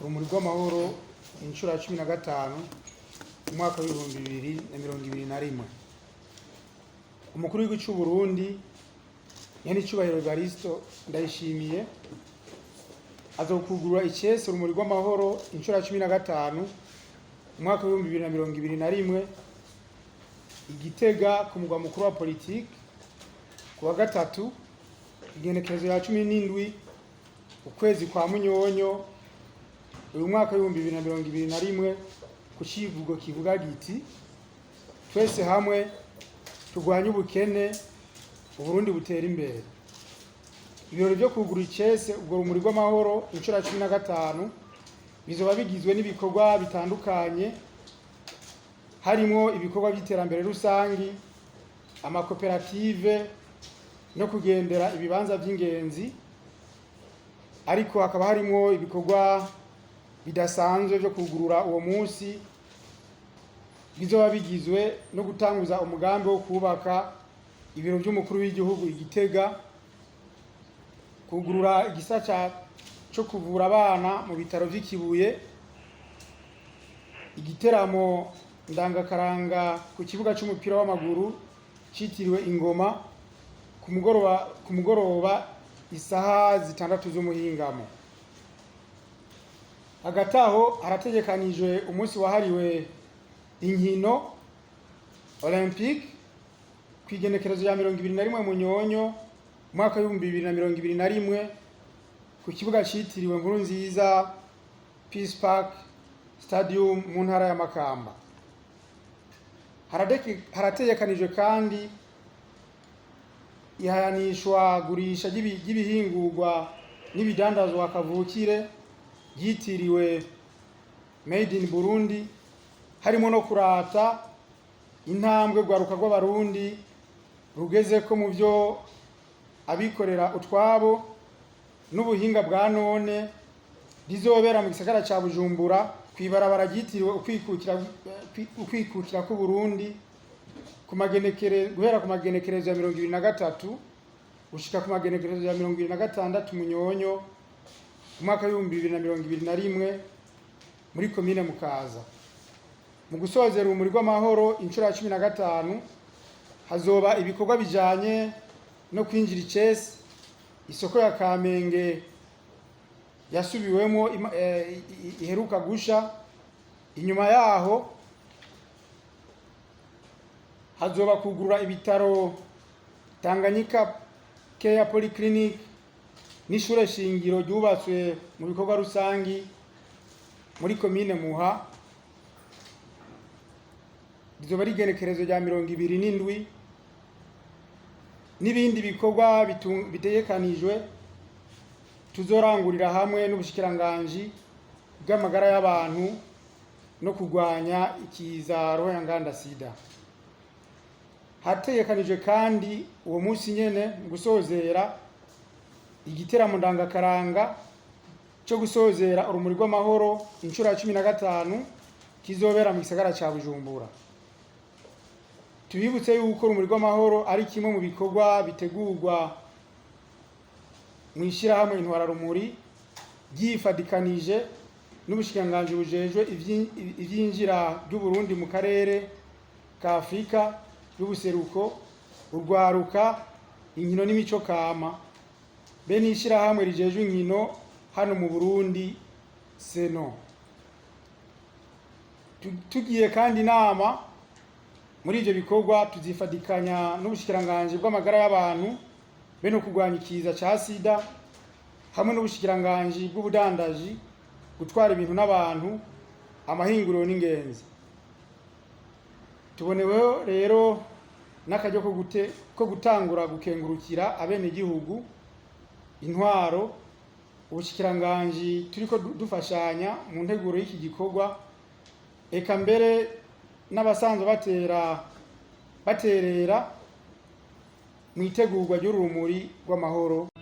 Urumuri rw'Amahoro inshuro ya 15 mu mwaka w'2021. Umukuru w'igihugu c'u Burundi, Nyenicubahiro Evaristo Ndayishimiye, azokugurura icese Urumuri rw'Amahoro inshuro ya 15 mu mwaka w'2021 i Gitega, ku mugwa mukuru wa politiki, ku wa gatatu, igenekerezo ya 17 ukwezi kwa Munyonyo uyu mwaka w'2021, ku civugo kivuga giti: "Twese hamwe turwanye ubukene, Uburundi butera imbere." Ibirori vyo kugurura icese ubwo Rumuri rw'Amahoro inshuro ya 15 bizoba bigizwe n'ibikorwa bitandukanye, harimwo ibikorwa vy'iterambere rusangi, amakoperative no kugendera ibibanza vy'ingenzi, ariko hakaba harimwo ibikorwa bidasanzwe vyo kugurura uwo munsi bizoba bigizwe no gutanguza umugambi wo kubaka ibiro vy'umukuru w'igihugu i Gitega, kugurura igisata co kuvura abana mu bitaro vy'ikibuye, igiteramo ndangakaranga ku kibuga c'umupira w'amaguru citiriwe Ingoma ku mugoroba isaha 6 z'umuhingamo. Hagati aho harategekanijwe umunsi wahariwe inkino olympique kw'igenekerezo rya 21 Munyonyo umwaka w'2021 ku kibuga citiriwe Nkurunziza, Peace Park Stadium, mu ntara ya Makamba. Harategekanijwe kandi ihayanishwa gurisha ry'ibihingurwa n'ibidandazwa kavukire ryitiriwe Made in Burundi, harimo no kurata intambwe rwaruka rw'Abarundi rugeze ko mu byo abikorera utwabo n'ubuhinga bwa none, rizobera mu gisagara ca Bujumbura kw'ibarabara ryitiriwe Ukwikukira k'Uburundi guhera ku magenekerezo ya 23 gushika ku magenekerezo ya 26 Munyonyo umwaka w'2021 muri komine Mukaza. Mu gusozera Urumuri rw'Amahoro inshuro ya 15 hazoba ibikorwa bijanye no kwinjira icese isoko ya Kamenge yasubiwemo iheruka gusha. Inyuma yaho hazoba kugurura ibitaro Tanganyika Care Polyclinic n'ishure shingiro ryubatswe mu bikorwa rusangi muri komine Muha. Rizoba ari igenekerezo rya 27, n'ibindi bikorwa bitegekanijwe tuzorangurira hamwe n'ubushikiranganji bw'amagara y'abantu no kurwanya ikiza ruhonyanganda sida. Hategekanijwe kandi uwo munsi nyene mu gusozera igiteramo ndangakaranga cyo gusozera Urumuri rw'Amahoro inshuro ya 15 kizobera mu gisagara ca Bujumbura. Tubibutse yuko Urumuri rw'Amahoro ari kimwe mu bikorwa bitegurwa mu ishyirahamwe Intwararumuri ryifadikanije n'ubushikiranganji bujejwe ivyinjira ry'Uburundi mu karere ka Afurika y'Ubuseruko, urwaruka, inkino n'imico kama, be n'ishyirahamwe rijejwe inkino hano mu Burundi, Seno. Tugiye kandi inama muri ivyo bikorwa tuzifadikanya n'ubushikiranganji bw'amagara y'abantu be no kurwanya ikiza ca sida, hamwe n'ubushikiranganji bw'ubudandaji, gutwara ibintu n'abantu, amahinguriro n'ingenzi. Tuboneweho rero n'akaryo ko gutangura gukengurukira abenegihugu, intwaro, ubushikiranganji turiko dufashanya mu nteguro y'iki gikorwa, eka mbere n'abasanzwe baterera mu itegurwa ry'Urumuri rw'Amahoro.